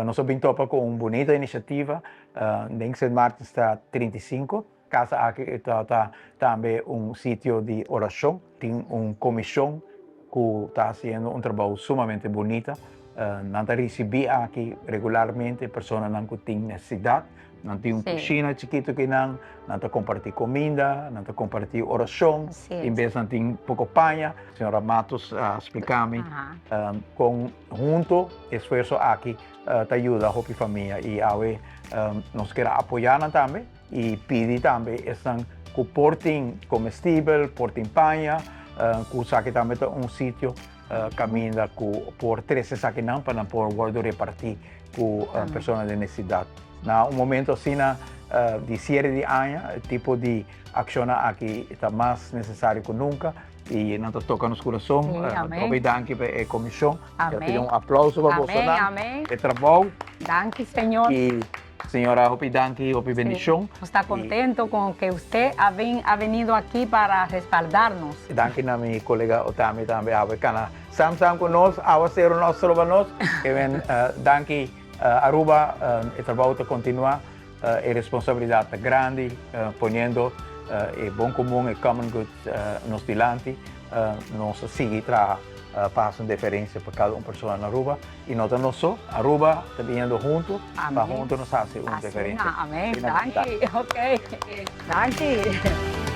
Nos a bin topa ku un bunita inisiativa den Sint Maartenstraat 35. Casa aki ta ta tambe un sitio di orashon. Tin un komishon ku ta hasiendo un trabou sumamente bunita. Nan ta risibí aki regularmente personanan ku tin nesesidat. Nan tin un kushina chikitu akinan, nan ta kompartí kuminda, nan ta kompartí orashon, tin bes nan tin poko paña. Señora Matos a splika mi kon hunto e esfuerso aki ta yuda hopi famia i awe nos kier a apoyá nan tambe i pidi tambe esnan ku por tin komestibel, por tin paña, ku esaki tambe ta un sitio kaminda ku por trese esakinan pa nan por wòrdu repartí ku persona den nesesidat. Na un momento asina di siere di aña e tipo di akshonnan aki ta mas nesesario ku nunka i nan ta toka nos kurason. Hopi danki pa e komishon. Quiero pidi un aplauso pa bosonan e trabou. Danki Señor. I señora hopi danki, hopi bendishon. Nos ta contento con que usted ha venido aki para respaldarnos. Danki na mi colega Otami tambe awe cana sam sam cu nos, awa cero no stroba nos. Ke men danki Aruba, e trabou ta continua, e responsabilidad ta grandi poniendo e bon comun, e common good nos dilanti. Nos a sigui traha pa haci un diferencia pa cada un persona na Aruba y no ta nos so, Aruba ta biniendo hunto pa hunto nos haci un diferencia. Amen, danki, ok, danki.